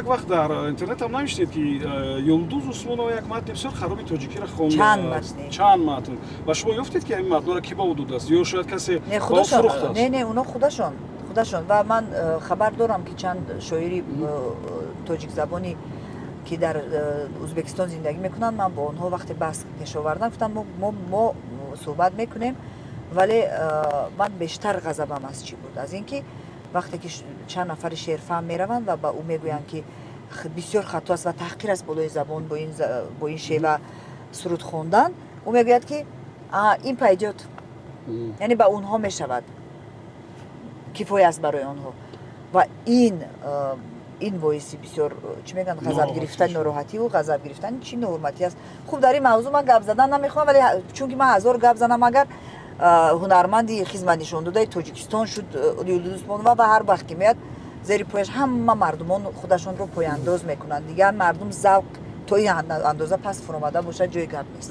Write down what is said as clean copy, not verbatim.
Як вақт дар интернетам навиштед, ки Юлдуз Усмонова як матни бисёр хароби тоҷикиро Чанд хондааст. Матне? Чанд матн. Ва шумо ёфтед, ки ҳамин матнҳоро ки ба ӯ додааст ё шояд касе Не, ба ӯ худашон. фурӯхтааст? Не, оно худашон. Ва ман хабар дорам, ки чанд шоири тоҷикзабони, ки дар Узбекистон зиндагӣ мекунанд, ман бо онҳо вақте баҳс пеш овардам, гуфтам, мо суҳбат мекунем, вале ман бештар ғазабам аз чӣ буд? Аз ин ки вақте ки чанд нафари шеърфаҳм мераванд ва ба ӯ мегӯянд, ки бисёр хато аст ва таҳқир аст болои забон бо ин шева суруд хондан, ӯ мегӯяд, ки ин пойдёт. Яъне ба онҳо мешавад, кифоя аст барои онҳо. Ва ин боиси бисёр, чӣ мегӯянд, ғазаб гирифтани, нороҳативу ғазаб гирифтани, чӣ ноҳурматӣ аст. Хуб, дар ин мавзӯъ ман гап задан намехоҳам, вале чунки ман ҳазор гап занам, агар ҳунарманди хизматнишондодаи Тоҷикистон шуд Юлдуз Усмонова ва ҳар вақт ки меяд, зери пояш ҳама мардумон худашонро пояндоз мекунанд. Дигар мардум завқ то ин андоза паст фуромада бошад, ҷои гап нест.